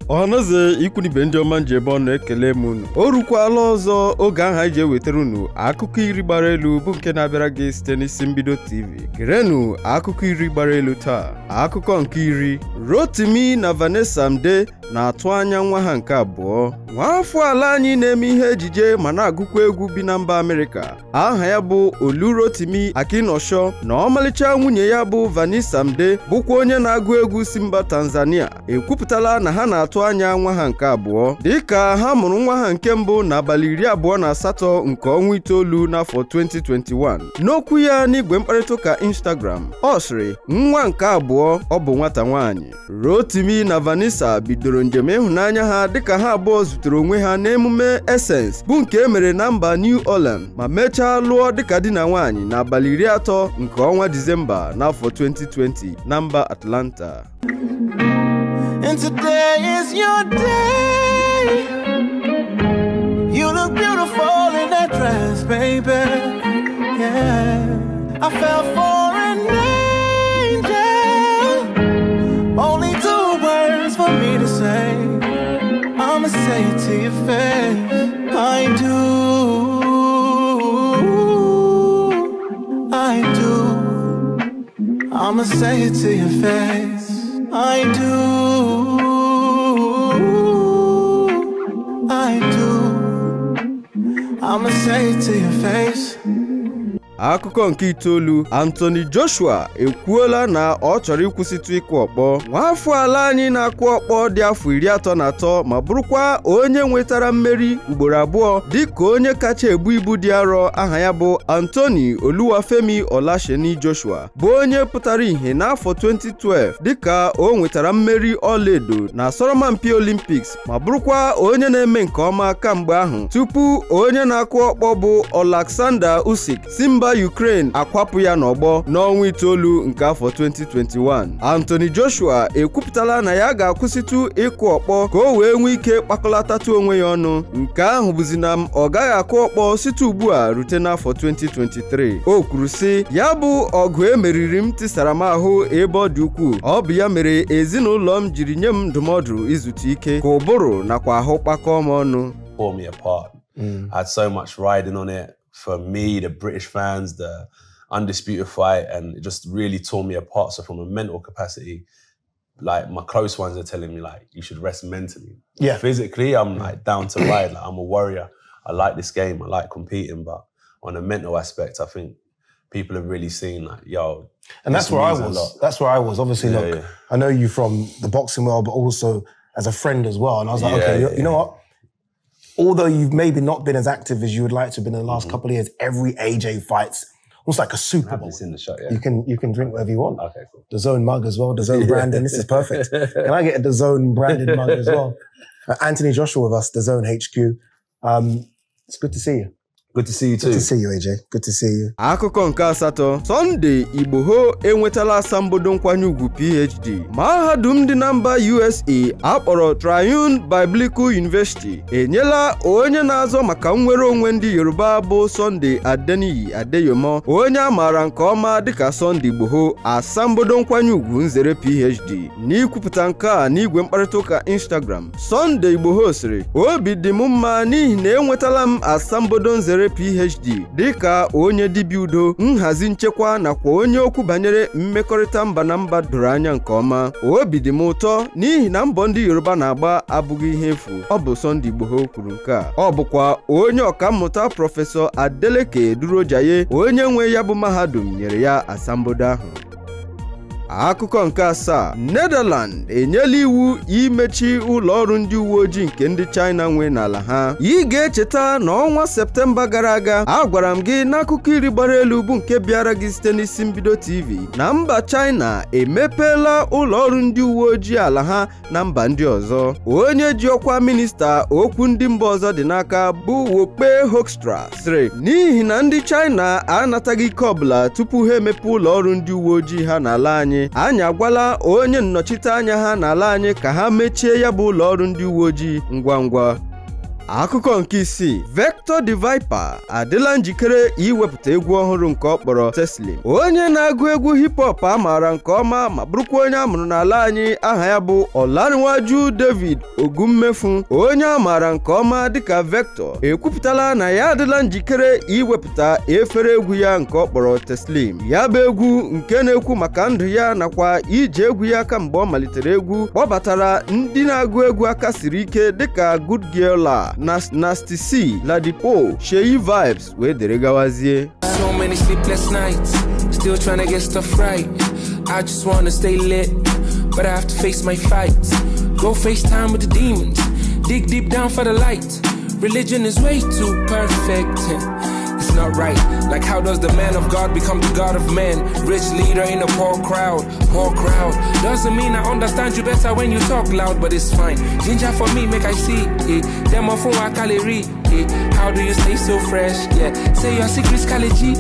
Ọhanaeze ikwunibe ndị ọma nje ebe ọnụ ekele m unu. O rukwala ọzọ oge ahụ anyị ji ewetara unu akụkọ iri gbara elu bụ nke na-abịara gị site n'isi mbido TV. Gerenu akụkọ iri gbara elu taa. Akụkọ nke iri, Rotimi na Vanessa Mde na-atụ anya nwa ha nke abụọ. Nwafọ ala anyị na-eme ihe ejije ma na-agụkwa egwu bi na mba Amerịka. Aha ya bụ Rotimi Akinosho na ọmalịcha nwunye ya bụ Vanessa Mde bụkwa onye na-agụ egwu si mba Tanzania ekwupụtala na ha na-atụ anya nwa ha nke abụọ dịka ha mụrụ nwa ha nke mbụ n'abalị 28 nke ọnwa itoolu n'afọ 2021. N'okwu ya n'igwe mkparịta ụka Instagram, ọ sịrị nwa nke abụọ ọ bụ nwata nwaanyị. Rotimi na Vanessa bidoro njem ịhụnanya ha dịka ha abụọ zutere onwe ha n'emume Essence bụ nke emere na mba New Orleans ma mechaa lụọ dịka di na nwaanyị n'abalị 30 nke ọnwa Disemba n'afọ 2020 na mba Atlanta. And today is your day. You look beautiful in that dress, baby. Yeah, I fell for an angel. Only 2 words for me to say. I'ma say it to your face. I do. I'ma say it to your face. I do. I'ma say it to your face. Akụkọ nke itoolu, Anthony Joshua ekwuola na ọ chọrọ ịkwụsịtụ ịkụ ọkpọ. Nwafọ ala anyị na-akụ ọkpọ dị afọ 33 ma bụrụkwa onye nwetara mmeri ugboro abụọ dịka onye kacha ebu ibu dị arọ. Aha ya bụ Anthony Oluwafemi Olasheni Joshua bụ onye pụtara ihe n'afọ 2012 dịka o nwetara mmeri ọlaedo na asọmpi Olympics ma bụrụkwa onye na-eme nke ọma kamgbe ahụ tupu onye na-akụ ọkpọ bụ Alexander Usyk si mba Ukraine akwapụ ya n'ọgbọ n'ọnwa itoolu nke afọ 2021. Anthony Joshua ekwupụtala na ya ga-akwụsịtụ ịkụ ọkpọ ka o wee nwee ike kpakọlatatu onwe ya ọnụ. Nke ahụ bụzi na ọ gaghị akụ ọkpọ site ugbu a rute n'afọ 2023. O kwuru sị ya bụ ọgụ emeriri m tisara m ahụ ebe ọ dị ukwuu. Ọ bụ ya mere ezinụlọ m jiri nye m ndụmọdụ izute ike ka ụbụrụ nakwa ahụ kpakọọ m ọnụ. Tore me apart. I had so much riding on it. For me, the British fans, the undisputed fight, and it just really tore me apart. So from a mental capacity, like my close ones are telling me like, you should rest mentally. Yeah. Physically, I'm like down to ride. Like I'm a warrior. I like this game. I like competing, but on a mental aspect, I think people have really seen like, yo. And that's where I was. That's where I was. Obviously, Yeah, look, yeah. I know you from the boxing world, but also as a friend as well. And I was like, okay, you know what? Although you've maybe not been as active as you would like to have been in the last couple of years, every AJ fight's almost like a Super Bowl. In the shot, yeah. You can drink whatever you want. Okay, cool. The Zone mug as well, the Zone branding. This is perfect. Can I get a Zone branded mug as well? Anthony Joshua with us, the Zone HQ. It's good to see you. Good to see you too. Good to see you, AJ. Good to see you. Akụkọ nke asatọ, Sunday Igboho enwetala asambodo nkwanye ugwu PhD. Mahadum dị na mba USA akpọrọ Triune Biblical University enyela onye na-azọ maka nnwere onwe ndị Yoruba bụ Sunday Adeniyi Adeyomo onye a maara nke ọma dịka Sunday Igboho asambodo nkwanye ugwu nzere PhD. N'ikwupụta nke a n'igwe mkparịta ụka Instagram, Sunday Igboho sịrị obi dị m mma n'ihi na enwetala m asambodo nzere PhD dịka onye dibịa udo, nhazi nchekwa nakwa onye okwu banyere mmekọrịta mba na mba doro anya nke ọma. Obi dị m ụtọ n'ihi na mbọ ndị Yoruba na-agba abụghị ihe efu. Ọ bụ Sunday Igboho kwuru nke a. Ọ bụkwa onye ọkammụta Prọfesọ Adeleke Durojaye onye nwe ya bụ mahadum nyere ya asambodo ahụ. Akụkọ nke asaa, Netherlands enyela iwu imechi ụlọ ọrụ ndị uwe ojii nke ndị China nwe n'ala ha. Ị ga-echeta na ọnwa Septemba gara aga agwara m gị n'akụkọ iri gbara elu bụ nke bịara gị site n'isi mbido TV na mba China emepeela ụlọ ọrụ ndị uwe ojii ala ha na mba ndị ọzọ. Onye ji ọkwa minista okwu ndị mba ọzọ dị n'aka bụ Wokpe Hoekstra sịrị n'ihi na ndị China anataghị ike ọbụla tupu ha emepe ụlọ ọrụ ndị uwe ojii ha n'ala anyị. Anyị agwala onye nnọchite anya ha n'ala anyị ka ha mechie ya bụ ụlọ ọrụ ndị uwe ojii ngwa ngwa. Akụkọ nke isii, Vector the Viper adịla njikere iwepụta egwu ọhụrụ nke ọ kpọrọ Teslim. Onye na-agụ egwu hip hop a maara nke ọma ma bụrụkwa onye a mụrụ n'ala anyị, aha ya bụ Ọlanwaju David Ogummefu, onye a maara nke ọma dịka Vector, ekwupụtala na ya adịla njikere iwepụta efere egwu ya nke ọ kpọrọ Teslim. Ya bụ egwu nke na-ekwu maka ndụ ya nakwa ije egwu ya kamgbe ọ malitere egwu, kpọbatara ndị na-agụ egwu aka siri ike dịka Good Girl, Nasty C, Ladipo, Sheyi Vibes wee dere gawazie. So many sleepless nights, still trying to get stuff right. I just want to stay lit, but I have to face my fights. Go FaceTime with the demons, dig deep down for the light. Religion is way too perfect. It's not right. Like how does the man of God become the God of men? Rich leader in a poor crowd. Doesn't mean I understand you better when you talk loud, but it's fine. Ginger for me, make I see it. Them of whom I calorie. How do you stay so fresh? Yeah, say your secret's Kaleji.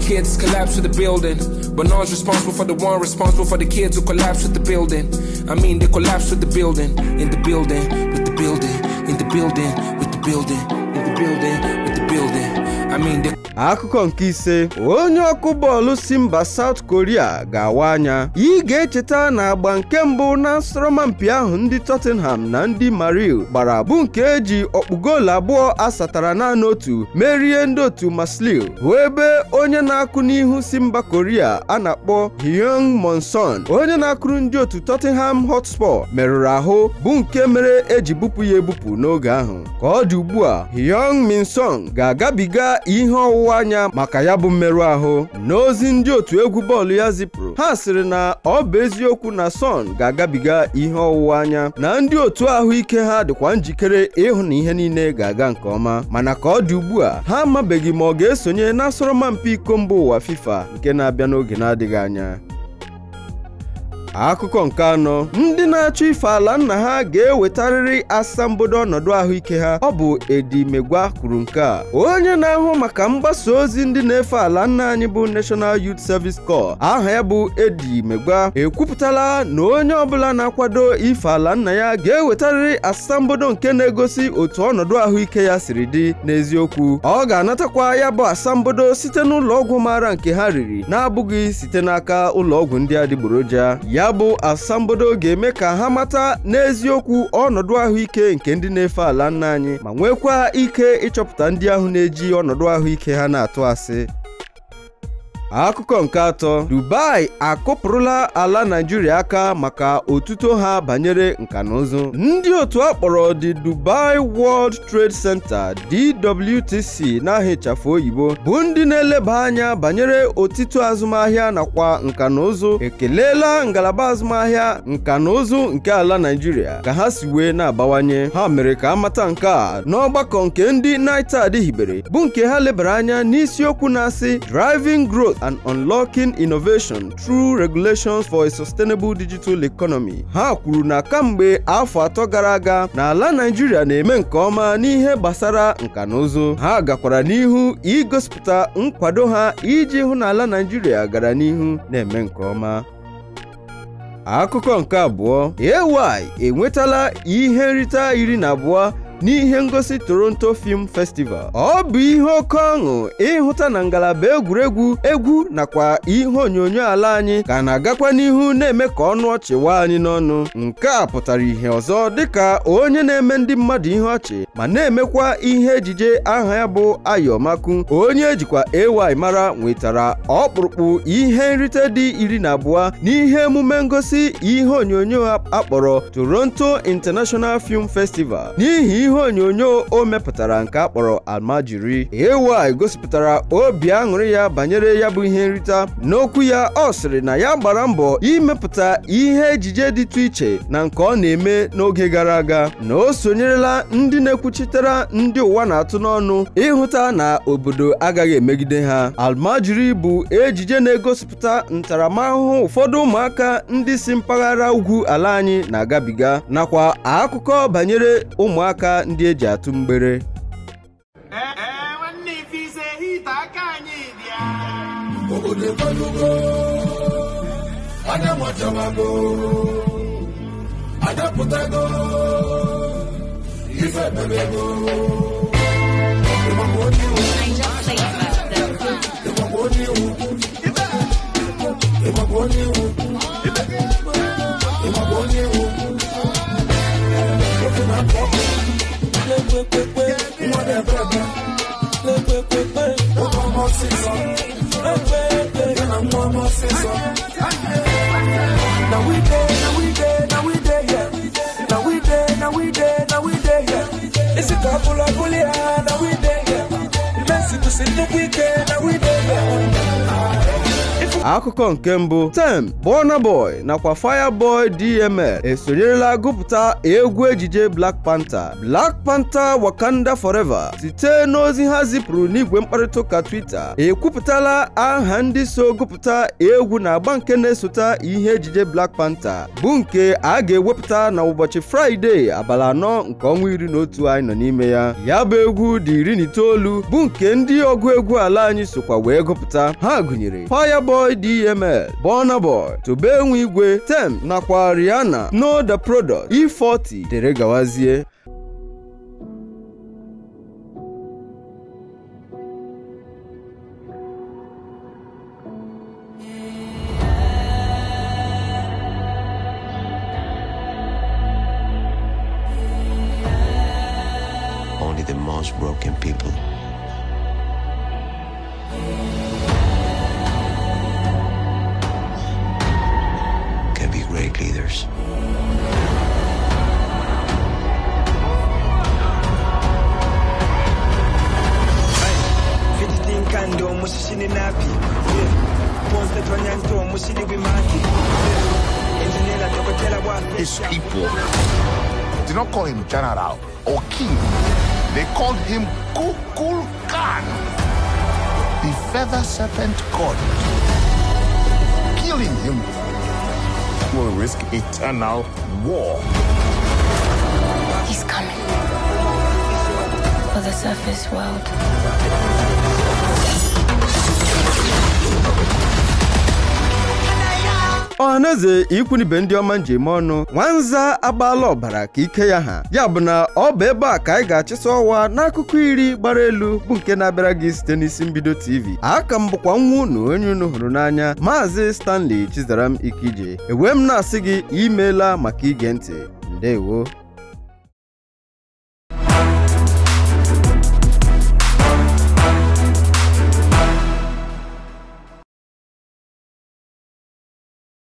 Kids collapse with the building, but no one's responsible for the one responsible for the kids who collapse with the building. I mean, they collapse with the building, in the building, with the building, in the building, with the building, in the building, with the building. I mean, Akụkọ nke ise, onye ọkụ bọọlụ si mba South Korea ga-awa anya. Ị ga-echeta na agba nke mbụ na asọmpi ahụ ndị Tottenham na ndị Marseille gbara bụ nke eji ọkpụ goolu abụọ asatara naanị otu merie ndị otu Marseille, bụ ebe onye na-akụ n'ihu si mba Korea a na-akpọ Hyung Monson, onye na-akụrụ ndị otu Tottenham Hotspur, merụrụ ahụ bụ nke mere eji bupụ ya ebupụ n'oge ahụ. Ka ọ dị ugbu a, Hyung Min-sung ga-agabiga ihe ọwụwa anya maka ya bụ mmerụ ahụ. N'ozi ndị otu egwu bọọlụ ya zipụrụ, ha sịrị na ọ bụ eziokwu na Son ga-agabiga ihe ọwụwa anya na ndị otu ahụike ha dịkwa njikere ịhụ na ihe niile ga-aga nke ọma, mana ka ọ dị ugbu a ha amabeghị ma ọ ga-esonye na asọmpi iko mba ụwa FIFA nke na-abịa n'oge na-adịghị anya. Akụkọ nke anọ, ndị na-achọ ife ala nna ha ga-ewetarịrị asambodo ọnọdụ ahụike ha. Ọ bụ Edi Megwa kwuru nke a. Onye na-ahụ maka mgbasa ozi ndị na-efe ala nna anyị bụ National Youth Service Corps, aha ya bụ Edi Megwa, ekwupụtala na onye ọbụla na-akwado ife ala nna ya ga-ewetarịrị asambodo nke na-egosi otu ọnọdụ ahụike ya siri dị n'eziokwu. Ọ ga-anatakwa ya bụ asambodo site n'ụlọ ọgwụ maara nke ha riri, na-abụghị site n'aka ụlọ ọgwụ ndị adịgboroja. Ya bụ asambodo ga-eme ka ha mata n'eziokwu ọnọdụ ahụike nke ndị na-efe ala nna anyị, ma nwekwa ike ịchọpụta ndị ahụ na-eji ọnọdụ ahụike ha na-atụ asị. Akụkọ nke atọ, Dubai akụpụrụla ala Nigeria aka maka otuto ha banyere nka na ụzụ. Ndị otu akpọrọ the Dubai World Trade Center DWTC n'aha ịchafụ oyibo bụ ndị na-eleba anya banyere otito azụmahịa nakwa nka na ụzụ ekelela ngalaba azụmahịa nka na ụzụ nke ala Nigeria ka ha si wee na-abawanye. Ha mere ka amata nke a n'ọgbakọ nke ndị NITAD hibere, bụ nke ha lebara anya n'isiokwu na-asị Driving Growth and Unlocking Innovation Through Regulations for a Sustainable Digital Economy. Ha kwuru na kamgbe afọ 3 gara aga na ala Nigeria na-eme nke ọma n'ihe gbasara nka na ụzụ. Ha gakwara n'ihu igosipụta nkwado ha iji hụ na ala Nigeria gara n'ihu na-eme nke ọma. Akụkọ nke abụọ, AY enwetala ihe nrita 12 n'ihe ngosi Toronto Film Festival. Ọ bụ ihe oke ọṅụ ịhụta na ngalaba egwuregwu, egwu nakwa ihe onyonyo ala anyị ka na-agakwa n'ihu na-eme ka ọnụ ọchị waa anyị n'ọnụ. Nke a pụtara ihe ọzọ dịka onye na-eme ndị mmadụ ihe ọchị ma na-emekwa ihe ejije aha ya bụ Ayomaku, onye ejikwa AY mara, nwetara ọkpụrụkpụ ihe nrite dị 12 n'ihe emume ngosi ihe onyonyo akpọrọ Toronto International Film Festival n'ihi ihe onyonyo o mepụtara nke akpọrọ Almajiri. AY gosipụtara obi aṅụrị ya banyere ya bụ ihe nrita. N'okwu ya, ọ sịrị na ya gbara mbọ imepụta ihe ejije dịtụ iche na nke ọ na-eme n'oge gara aga, na o sonyerela ndị na-ekwuchitere ndị ụwa na-atụ n'ọnụ ịhụta na obodo agaghị emegide ha. Almajiri bụ ejije na-egosipụta ntaramahụhụ ụfọdụ ụmụaka ndị si mpaghara ugwu ala anyị na-agabiga, nakwa akụkọ banyere ụmụaka ndị eji atụ mgbere. Akụkọ nke mbụ, Tems, Burna Boy nakwa Fireboy DML esonyerela Guputa egwu ejije Black Panther Wakanda Forever site n'ozi ha zipụrụ n'igwe mkparịtaụka Twitter. Ekwupụtala aha ndị so Guputa egwu na-agba nke na-esota ihe ejije Black Panther bụ nke a ga-ewepụta na ụbọchị Fraịde abalị 4 nke ọnwa 11 anyị nọ n'ime ya. Ya bụ egwu dị 19 bụ nke ndị ọgụ egwu ala anyị sokwa wee gụpụta. Ha gụnyere Fireboy DML, Burna Boy, Tobenwe Igwe, Tems nakwa Rihanna, No The Product, E40 dere gawazie. Only the most broken people can be great leaders. His people did not call him general or king. They called him Kukulkan, the feather serpent god. Killing him will risk eternal war. He's coming for the surface world. Ọhaneze ikwunibe ndị ọma njem ọnụ nwanza agbala ọbara ka ike ya ha ya bụ na ọ bụ ebe a ka anyị ga-achịsa ọwa n'akụkọ iri gbara elu bụ nke na-abịara gị site n'isi mbido TV. Aka m bụkwa nwa unu onye unu hụrụ n'anya Maazị Stanley Chizaram Ikije. Ewe m na-asị gị imeela maka ige ntị. Ndewo.